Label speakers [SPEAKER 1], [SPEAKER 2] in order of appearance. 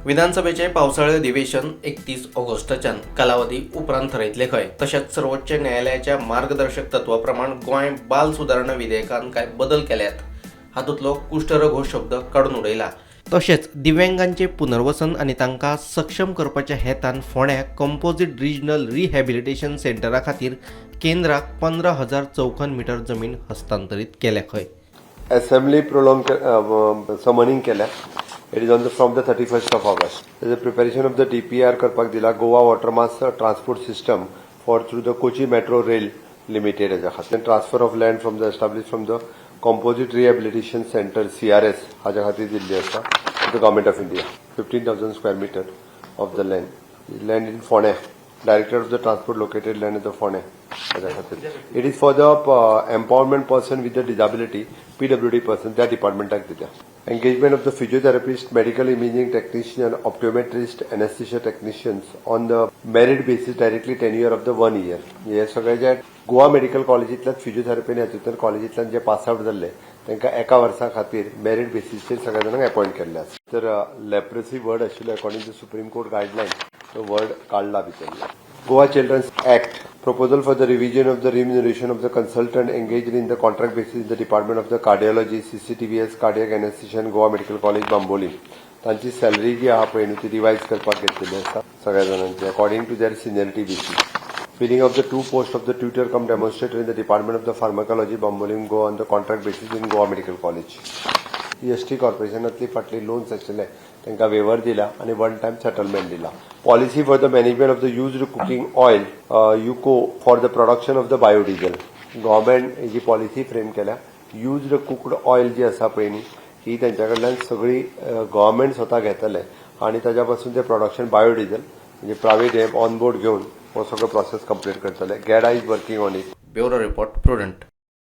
[SPEAKER 1] विधानसभेचे पावसाळे अधिवेशन 31 ऑगस्टाच्यान कालावधी उपरांत थरयतले खंय. तशेंच सर्वोच्च न्यायालयाच्या मार्गदर्शक तत्वा प्रमाण गोंय बाल सुदारणा विधेयकान कांय बदल केल्यात. हातूंतलो कुश्ठरोग हो शब्द काडून उडयला. तशेंच दिव्यांगांचे पुनर्वसन आनी तांकां सक्षम करपाच्या हेतान फोंड्या कंपोजीट रिजनल रिहॅबिलिटेशन सेंटरा खातीर केंद्राक 15,000 चौखण मिटर जमीन हस्तांतरीत केल्या खंय.
[SPEAKER 2] असेंब्ली प्रोलॉंग समनिंग केल्या. It is on the from the 31st of August. तेजे preparation of the DPR करपाक दिला Goa Water Mass Transport System for through the Kochi Metro Rail Limited हेज्या खातीर. Transfer of land from the establish from the Composite Rehabilitation Centre, CRS, हाज्या खातीर दिल्ली आसा. The Government of India, 15,000 square meter of the land in फोंड्या. Director of the Transport located land the फोंड्या हाज्या खातीर. It is for the empowerment person with the disability, PWD person, त्या डिपार्टमेंटाक दिल्या. Engagement of the physiotherapist, medical imaging technician, optometrist, anaesthesia technicians on the merit basis, directly tenure of the one year. हे सगळे जे Goa medical कॉलेजींतल्यान physiotherapy आनी हातूंतल्यान कॉलेजींतल्यान जे pass out जाल्ले, तांकां एका वर्सा खातीर मेरीट बेसीसचेर सगळ्या जाणांक अपॉयंट केल्ले आसा. तर लेप्रसी वर्ड आशिल्लो, according to Supreme Court guideline तो वर्ड काडला भितरलो. Goa Children's Act, proposal for the revision of the remuneration of the consultant engaged in the contract basis in the Department of the Cardiology, CCTVS, Cardiac Anaesthesia, Goa Medical College, Bambolim. तांची salary जी आहा पळय न्हू, ती revise करपाक घेतलेली आसा सगळ्या जाणांची according to their seniority basis. Filling of the two post of the tutor cum demonstrator in the Department of the Pharmacology, Bambolim, Goa, on the contract basis in Goa Medical College. ST कॉर्पोरेशनातली फाटली loans आशिल्ले, तांकां waiver दिला आनी one time settlement दिला. Policy for the management of the used cooking oil, UCO, for the production of the biodiesel. Government ही जी policy frame केल्या, used cooked oil जी आसा पळय न्ही, ही तेंच्या कडल्यान सगळी गव्हर्मेंट स्वता घेतले आनी ताच्या पासून ते प्रोडक्शन बायोडिझल म्हणजे प्रायव्हेट हे ऑन बोर्ड घेवन हो सगळो प्रोसेस कंप्लीट करतले. GEDA is working on it.
[SPEAKER 1] Bureau report, Prudent.